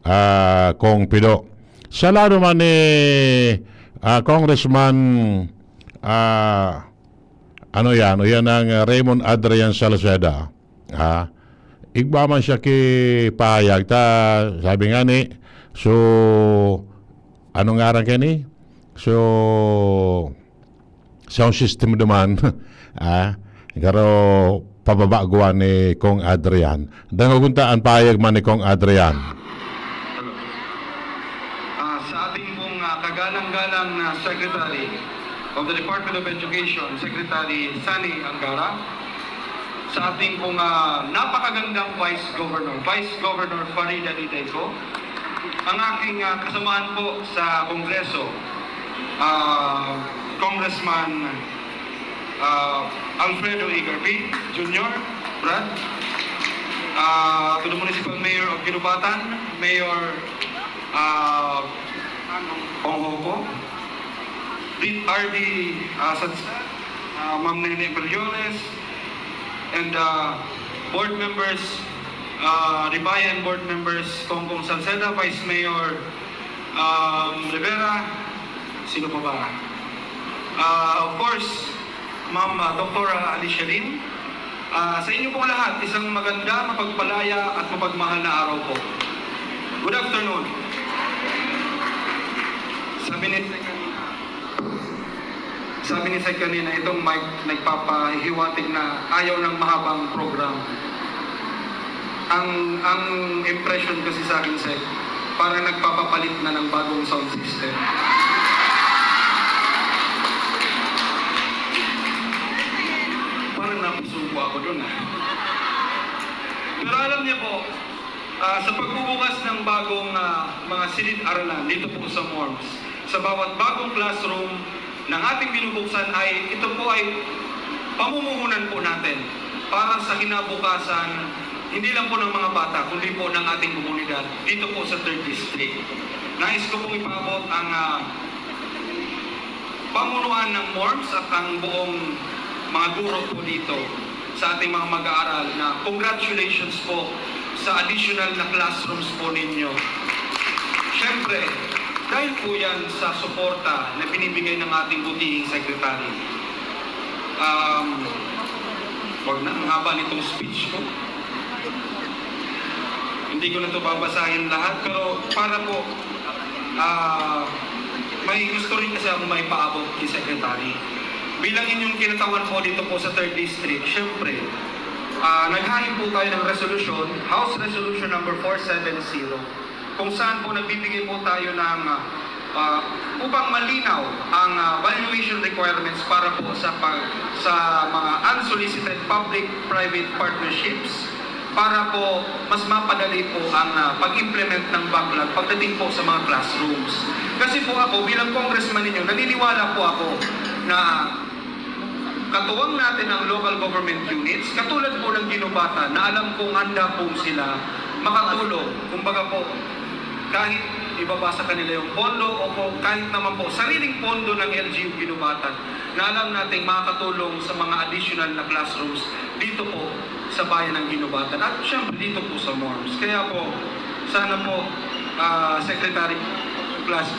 ah, Kong Pido. Sa lado man ni, ah, Congressman, ah, ano yan? O yan ang, ah, Raymond Adrian Salceda. Ha? Igba man siya ki pahayag. Ta, sabi nga ni, so, ano ngaran kayo ni? So, sound system duman. Ah, pero pababa guwa ni Kong Adrian. Dangogon ta ang pahayag man ni Kong Adrian. Ah, sa ating pong, ah, kagalang-galang na Secretary of the Department of Education, Secretary Sani Angara, sa ating pong, ah, napakagandang Vice Governor, Vice Governor Farida Didayco, ang aking, ah, kasamahan po sa Kongreso, ah, Congressman, ah, Alfredo Igarpi Junior, Brad, ah, to the Municipal Mayor of Guinobatan, Mayor, ah, Ong Hoco, the R D, ah, Sadsad, ah, Ma'am Nene Briones, and, ah, board members, ah, Ribaya and board members, Kong Kong Salceda, Vice Mayor, um, Rivera, sino pa ba? Ah, of course, Ma'am, ah, Doktora Alicia Lim. Ah, sa inyo pong lahat, isang maganda, mapagpalaya at mapagmahal na araw po. Good afternoon. Sabi ni Sec kanina, sabi ni Sec kanina, itong mic nagpapahihiwatig na ayaw ng mahabang program. Ang, ang impression kasi sa akin, Sec, parang nagpapapalit na ng bagong sound system. Parang napasubo ako dun, ah. Pero alam niyo po, ah, sa pagbubukas ng bagong, ah, mga silid-aralan dito po sa MORMS, sa bawat bagong classroom ng ating binubuksan ay, ito po ay pamumuhunan po natin para sa kinabukasan, hindi lang po ng mga bata, kundi po ng ating komunidad dito po sa Third District. Nais ko pong ipaabot ang, ah, pamunuan ng MORMS at ang buong mga guro po dito sa ating mga mag-aaral na congratulations po sa additional na classrooms po ninyo. Siyempre, dahil po yan sa suporta na binibigay ng ating butihing secretary. Um, wag na, ang haba nitong speech ko. Hindi ko na 'to babasahin lahat, pero para po, ah, may gusto rin kasi akong maipaabot kay Secretary. Bilang inyong kinatawan po dito po sa Third District, syempre, ah, naghain po tayo ng resolusyon, House Resolution number four seven zero, kung saan po nagbibigay po tayo ng, ah, ah, upang malinaw ang, ah, valuation requirements para po sa pag-, sa mga unsolicited public-private partnerships para po mas mapadali po ang, ah, pag-implement ng backlog pagdating po sa mga classrooms. Kasi po ako, bilang congressman ninyo, naniniwala po ako na katuwang natin ang local government units, katulad po ng Guinobatan, na alam kong handa po sila makatulong. Kumbaga po, kahit ibaba sa kanila yung pondo o kung kahit naman po sariling pondo ng L G U Guinobatan, na alam nating makakatulong sa mga additional na classrooms dito po sa bayan ng Guinobatan at syempre dito po sa MORMS. Kaya po, sana po, ah, Secretary, class.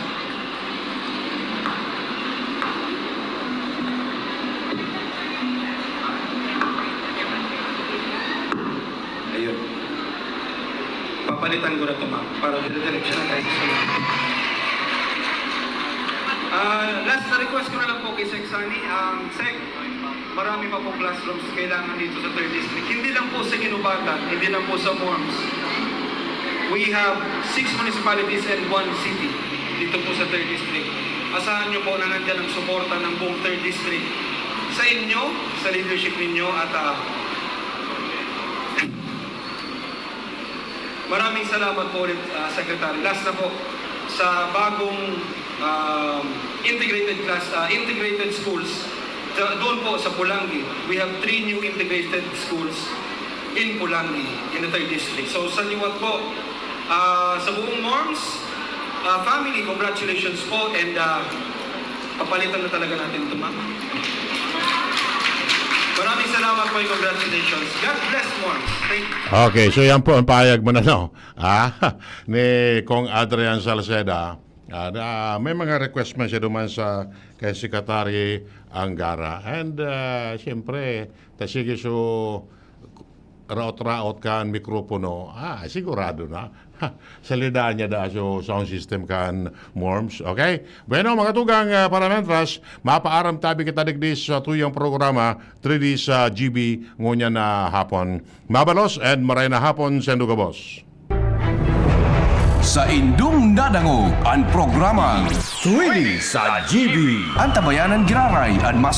Ayun. Papalitan ko na 'to, ma'am, para dire-diretso na tayo sa sunod. Ah, last na request ko na lang po kay Sec Sani. Ang Sec, marami pa pong classrooms kailangan dito sa Third District. Hindi lang po sa Guinobatan, hindi lang po sa MORMS. We have six municipalities and one city dito po sa Third District. Asahan niyo po na nandiyan ang suporta ng buong Third District sa inyo, sa leadership ninyo, at, ah, maraming salamat po ulit, ah, Secretary. Last na po, sa bagong, um, integrated class, ah, integrated schools, sa, doon po sa Pulangi, we have three new integrated schools in Pulangi, in the Third District. So, sa liwat po, ah, sa buong MORMS, ah, family, congratulations po, and, ah, papalitan na talaga natin 'to, ma'am. Maraming salamat po, congratulations. God bless more. Thank you. Okay, so yan po ang payag mo na, no? Ah, ni Kong Adrian Salceda. Ah, na, may mga request man siya duman sa kay Secretary Angara. And ah, siyempre, ta sige so raot-raot kan mikropono. Ah, sigurado na. Salida niya da so sound system kan Morms. Okay? Bueno, mga tugang uh, paramentras, mapaaram tabi kita digdi sa tuyang programa, three D sa G B, ngunyan na hapon. Mabalos and maray na hapon, sendo gabos. Sa indong nadangog an programang Three D sa G B. Antabayanan Giraray an mas